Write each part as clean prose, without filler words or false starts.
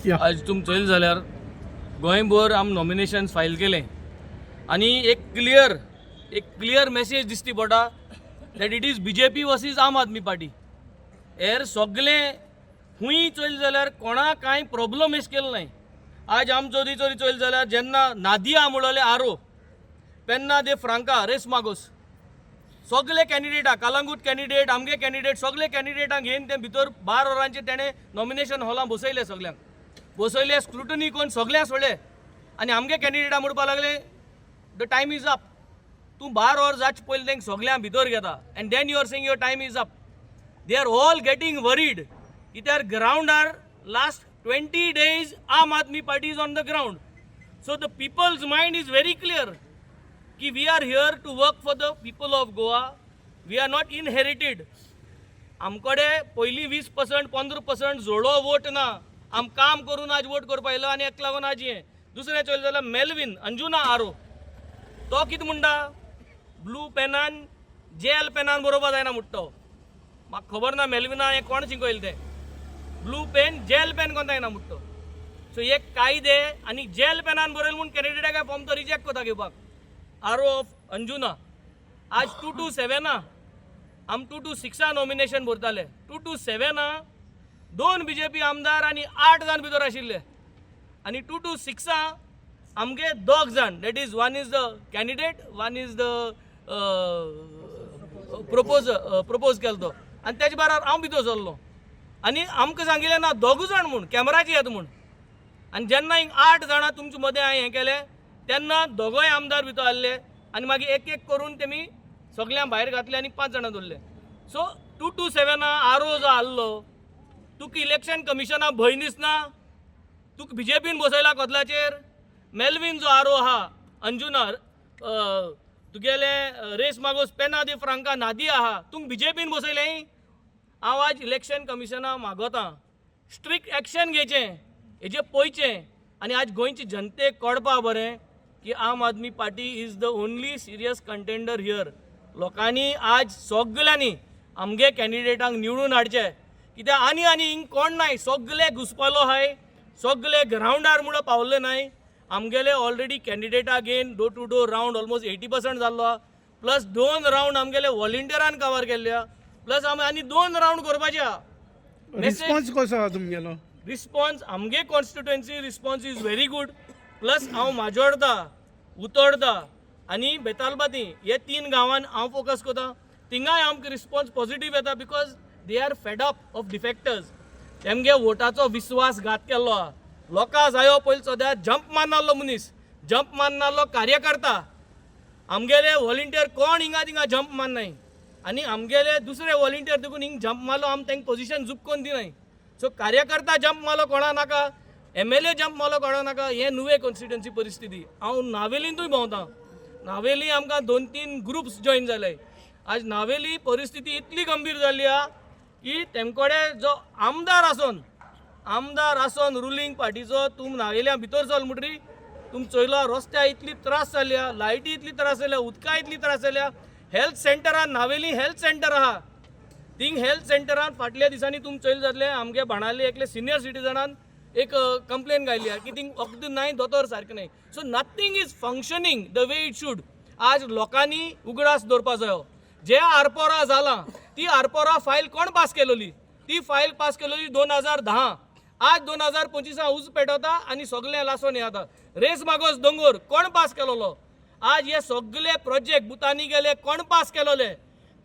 या. आज तुम चोयल जाल्यार गोंयभर आम नॉमिनेशन फायल केलें आनी एक क्लियर मॅसेज दिसती पडटा that it is BJP versus Aam Aadmi party. हेर सगळे खूंय चोयल जाल्यार कोणा कांय प्रॉब्लम एश केलो नाय. आज आमचो जरी चोयल जाल्यार, जेन्ना नादिया म्हणलें आरो, पेन्ना दे फ्रांका, रेस मागोस, सगळे कॅन्डिडेटां, कलंगूट कॅन्डिडेट, आमगे कॅन्डिडेट, सगळे कॅन्डिडेटांक घेवन ते भितर 12 वरांचेर तेणें नॉमिनेशन हॉलां बसयले. सगल्यांक बसयले, स्क्रुटनी करून सगळ्यांक सोडले आनी आमगे कॅन्डिडेटां म्हणपाक लागले, "The time is up." तूं 12 वर जाचे पयलीं तांकां सगळ्यांक भितर घेता and then you are saying your time is up. They are all getting worried कित्याक ग्रावंडार last 20 days Aam Aadmi Party is on the ground. So the people's mind is very clear की we are here to work for the people of Goa. We are not inherited. आमकडे पयलीं 20%, 15% जोडो vote ना. आम काम करून आज vote करपा येयलो आनी हेका लागून आज हें दुसरें चोयलें जाल्यार मेलवीन अंजुना आरो, तो कितें म्हणटा, ब्लू पेनान जेल पेनान बरोवपा जायना म्हणटा तो. म्हाका खबर ना मेलविना हें कोण शिकयलें तें. ब्लू पेन जेल पेन कोण जायना म्हणटा तो. सो एक कायदे आनी जेल पेनान बरयलें म्हूण कॅन्डिडेटाक फॉर्म तो रिजेक्ट करता घेवपाक. आरो ऑफ अंजुना. आज 2 टू 7 आम 2 टू 6 नॉमिनेशन भरताले. 2 टू 7 दोन बीजेपी आमदार आनी आठ जाण भितर आशिल्ले आनी 2 टू 6 आमगे दोग जाण, that is, one is the candidate, one is the propose केलो तो आनी तेजे बराबर हांव भितर सरलो आनी आमकां सांगिल्लें ना, दोगूय जाण म्हूण कॅमेराचे येता म्हूण. आनी जेन्ना हिंग आठ जाणां तुमचे मदें हांवें हें केलें तेन्ना दोगोय आमदार भितर आहले आनी मागीर एक एक करून तेमी सगल्यांक भायर घातले आनी पांच जाणां दवरले. सो 2 टू 7 आरो जो आहलो, तुका इलेक्शन कमिशना भंय दिसना? तुका बीजेपीन बसयला कदलाचेर. मेलवीन जो आरो आहा अंजुनार, तुगेले रेस मागोस, पेना दे फ्रांका, नादी आहा, तुमकां बीजेपीन बसयलें. हांव आज इलेक्शन कमिशना मागोता, स्ट्रिक्ट एक्शन घेवचें हेजें पळयचें आनी आज गोंयची जनतेक कळपा बरें की Aam Aadmi Party is the only serious contender here. लोकांनी आज सगल्यांनी आमगे कॅन्डिडेटांक निवडून हाडचे कित्याक आनी आनी हिंग कोण नाय, सगले घुसपलो आहाय, सगले ग्रावंडार म्हणून पावले नाय. आमगेले ऑलरेडी कॅन्डिडेटा घेवन door to door round almost 80% जाल्लो आहा. प्लस दोन रावंड आमगेले वॉलंटियरान कवर केल्ले आहा. प्लस आमी आनी दोन रावंड करपाचे आहा. रिस्पॉन्स कसो आहा तुमगेलो? रिस्पॉन्स आमगे constituency response is very good. Plus हांव माजोर्दा, उतोर्दा आनी बेतालबाती हे तीन गांवान हांव फोकस करता. थिंगाय आमकां रिस्पॉन्स पॉझिटीव येता because they are fed up of defectors. तेमगे वोटाचो विस्वासघात केल्लो आहा. लोकां जायो पयलीं सद्या जंप मारनासलो मनीस, जंप मारनासलो कार्यकर्ता. आमगेले व्हॉलिंटियर कोण हिंगा थिंगा जंप मारनाय आनी आमगेले दुसरे व्हॉलिंटियर देखून हिंग जंप मारलो, आम तांकां पोझिशन जुपकोन दिनाय. सो कार्यकर्ता जंप मारलो कोणा नाका, एमएलए जंप मारलो कोणा नाका. हें नुवें कॉन्स्टिट्युएन्सी परिस्थिती. हांव नावेलींतूय भोंवता. नावेली आमकां दोन तीन ग्रुप्स जॉयन जाले. आज नावेली परिस्थिती इतली गंभीर जाल्ली आहा की तेमकोडे जो आमदार आसोन, आमदार आसोन रुलींग पार्टीचो, तूं नावेल्या भितर चल म्हणटरी तुम चोयलो रस्त्या इतली त्रास जाल्या, लायटी इतली त्रास जाल्या, उदका इतली त्रास जाल्या. हेल्थ सेंटरान, नावेली हेल्थ सेंटर आहा, थिंग हेल्थ सेंटरान फाटल्या दिसांनी तुम चोयलें जातलें, आमगे बाणावले एकले सिनियर सिटीजनान एक कंप्लेन घायली आहा की थिंग वखद नाय, दोतोर सारकें नाय. So nothing is functioning the way it should. आज लोकांनी उगडास दवरपा जायो, जे आरपोरा जालां ती आरपोरा फायल कोण पास केलोली? ती फायल पास केलोली 2010. आज 2025 उज पेटवता आनी सगळें लासोन हें जाता. रेस मागोस दोंगोर कोण पास केलोलो? आज हे सगळे प्रोजेक्ट बुतानी गेले, कोण पास केलोले?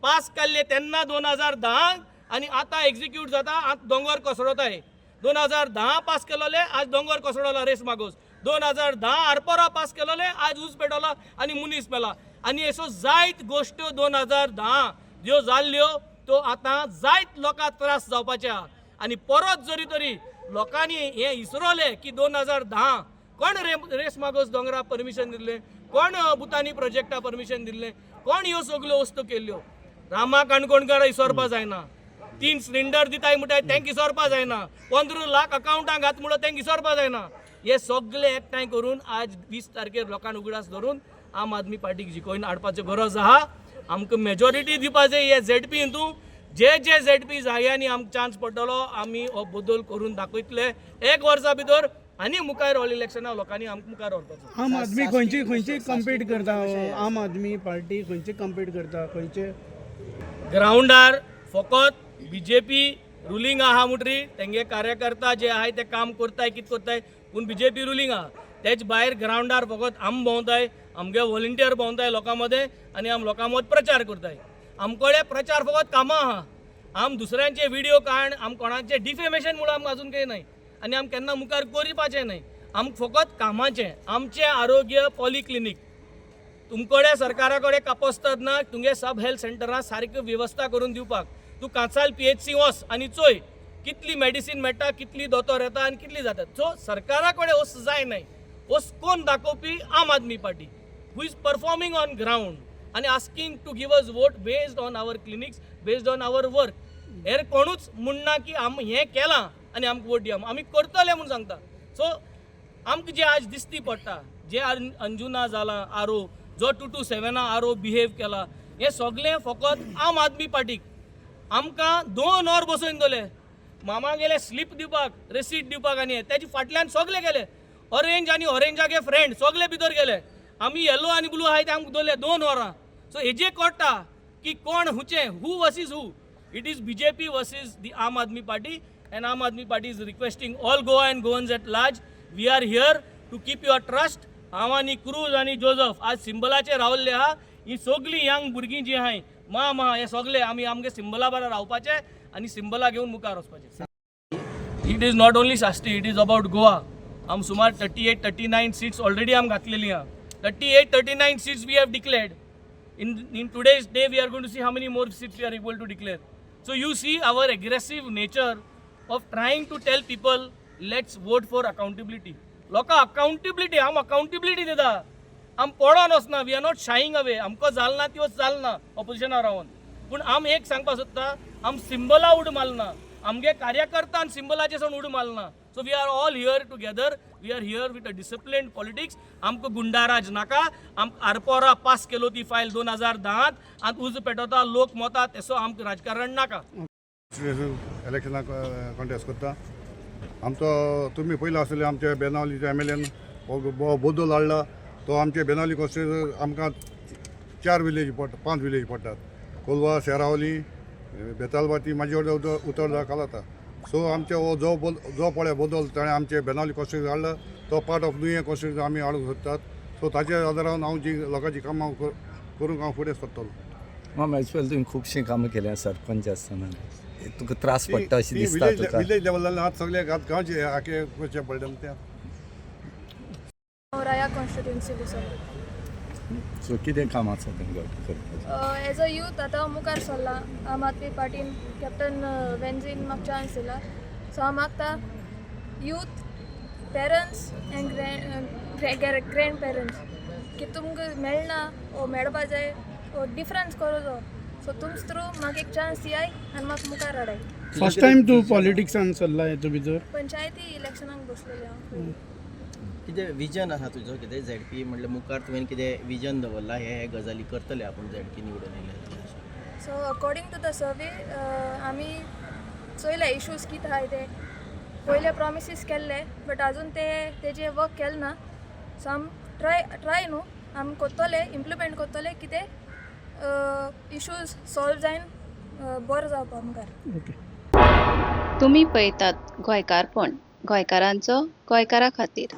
पास केल्ले तेन्ना 2010 आनी आतां एक्झिक्यूट जाता. आतां दोंगर कोसळताय. 2010 पास केलोले, आज दोंगर कोसळला रेस मागोस. 2010 आरपोरा पास केलोले, आज ऊस पेटवला आनी मनीस मेला. आनी अश्यो जायत गोश्ट्यो 2010 ज्यो जाल्ल्यो त्यो आतां जायत लोकांक त्रास जावपाचे आहा. आनी परत जरी तरी लोकांनी हें इसरोलें की 2010 कोण रेस मागोस दोंगरा परमिशन दिल्लें, कोण बुतानी प्रोजेक्टा परमिशन दिल्लें, कोण ह्यो सगल्यो वस्तू केल्ल्यो, रामा काणकोणकार इसोरपा जायना. तीन सिलिंडर दिताय म्हणटाय, तांकां इसोरपा जायना. 15 लाख अकावंटां घात म्हणून तांकां इसोरपा जायना. हे सगळे एकठांय करून आज 20 तारखेर लोकांक उगडास धरून आम आदमी पार्टीक जिखोवन हाडपाची गरज आहा. आमकां मेजॉरिटी दिवपा जाय. हे झेडपी हितून जे जे झेडपी जाग्यांनी आमकां चान्स पडटलो, आमी हो बदल करून दाखयतले एक वर्सा भितर आनी मुखार ऑल इलेक्शना लोकांनी आमकां मुखार व्हरपाचो. आम आदमी खंयची खंयची कम्पीट करता? आम आदमी पार्टी खंयची कम्पीट करता, खंयचे? ग्रावंडार फकत बीजेपी रुलींग आहा म्हणटरी तेंगे कार्यकर्ता जे आहाय ते काम करताय, कितें करताय, पूण बीजेपी रुलींग आहा. तेच भायर ग्रावंडार फकत आम भोंवताय, आमगे व्हॉलंटियर भोंवताय लोकां मदें आनी आम लोकां मद प्रचार करताय. आमकडे प्रचार फकत कामां आहा. आम दुसऱ्यांचे व्हिडियो काण, आम कोणाचे डिफेमेशन म्हणून आमकां अजून काही न्हय आनी आम केन्ना मुखार करपाचें न्हय. आमकां फकत कामाचें. आमचें आरोग्य पॉलिक्लिनीक, तुमकडे सरकारा कडेन कापस्ताद ना तुमगे सब हेल्थ सेंटरां सारकी वेवस्था करून दिवपाक. तूं कांसाल पीएचसी वच आनी चोय कितली मेडिसीन मेळटा, कितली दोतोर येता आनी कितली जाता. सो सरकारा कडेन वस जाय न्हय. वस कोण दाखोवपी? आम Aadmi party, who is performing on ground आनी asking to give us vote based on our clinics, based on our work. हेर कोणूच म्हणना की आम हें केलां आनी आमकां वोट दिया, आमी करतले म्हूण सांगता. सो आमकां जे आज दिसती पडटा, जे अंजुना जाला आरो, जो 227 आरो बिहेव केला, हें सगळें फकत आम आदमी पार्टीक. आमकां 2 वर बसोवन दवरले मामा गेले स्लीप दिवपाक, रेसीट दिवपाक आनी हें तेजे फाटल्यान सगळे गेले. ऑरेंज आनी ऑरेंजागे फ्रेंड सगळे भितर गेले. आमी येलो आनी ब्लू आहाय ते आमकां दवरले 2 वरां. सो हेजे कळटा की कोण हुचे, who versus who. It is BJP versus the Aam Aadmi Party, and Aam Aadmi Party is requesting all Goa and Goans at large, we are here to keep your trust. हांव आनी cruise आनी Joseph आज सिंबलाचेर रावल्ले आहा. ही सगळीं young भुरगीं जीं आहाय, मा मा, हे सगळे आमी आमगे सिंबला बरा रावपाचे आनी सिंबला घेवन मुखार वचपाचे. It is not only Sashti, it is about Goa. आम सुमार 38, 39 seats already आम घातलेली आहा. 38, 39 seats we have declared. In today's day we are going to see how many more seats we are able to declare. So you see our aggressive nature of trying to tell people, let's vote for accountability. लोकां accountability, आम accountability दिता. आम पडोन वचना, we are not shying away. आमकां जालना ती जालना ऑपोजिशना रावन, पूण आम एक सांगपाक सोदता, आम सिंबला उड मारना, आमगे कार्यकर्त्यान सिंबलाचे सोड उड मारना. So we are all here together, we are here with a disciplined politics. आमकां गुंडाराज नाका. आम आरपोरा पास केलो ती फायल 2010त, आनी उजो पेटवता, लोक मोता, तेसो आमकां राजकारण नाका. इलेक्शनाक कॉन्टेस्ट करता. आमचो तुमी पयलो आसले आमच्या बेनावलीच्या एमएलएन हो बदल हाडला. तो आमच्या बेनावली कॉन्स्टिट्युएन्सी आमकां चार विलेज पडटा, पांच विलेज पडटात: कोलवा, शेरावली, बेतालबाती, माजोड्डा, उतरदा, कालाता. सो आमचे हो जो जो पळय बदल ताणें आमचे बेनावली कॉन्स्टिट्युएन्सी हाडला, तो पार्ट ऑफ नुयें कॉन्स्टिट्युएन्सी आमी हाडूंक सोदतात. सो ताच्या आदारान हांव जी लोकांची कामां करूंक हांव फुडें सरतलो. मामा, एज तुवें खुबशीं कामां केल्या सरपंच आसतना, तुका त्रास पडटा अशें दिसता तुका? विलेज लेवलार आतां सगळे गांवचे आखे करचें पडटा न्हू तें. हांव राया कॉन्स्टिट्युएन्सी बसोला. सो कितें काम आसा तुमकां करपाचें? एज अ यूथ आतां हांव मुखार सरलां. आम आदमी पार्टीन कॅप्टन वेन्झीन म्हाका चान्स दिला. सो हांव मागता youth, parents and grand parents की तुमकां मेळना ओ मेळपा जाय ओ डिफरन्स करो जो. सो तुमच थ्रू म्हाका एक चान्स दियाय आनी म्हाका मुखार हाडाय. फर्स्ट टायम तूं पॉलिटिक्सान सरला हेतू भितर? पंचायती इलेक्शनाक बसलेलें हांव पयलीं. कितें विजन आसा तुजो? कितें झेडपी म्हणल्यार मुखार तुवें कितें विजन दवरला, हे हे गजाली करतले आपूण झेडपी निवडून येयले जाल्यार अशें? So according to the survey आमी चोयले इश्यूज कितें आहाय ते. पयले प्रोमिसीस केल्ले, बट अजून ते तेजे वर्क केले ना. सो आम ट्राय ट्राय न्हू, आम कोत्तोले, इम्प्लिमेंट कोत्तोले कितें इश्यूज सॉल्व जायन बरें जावपा मुखार. ओके. तुमी पळयतात गोंयकारपण, गोंयकारांचो गोंयकारा खातीर.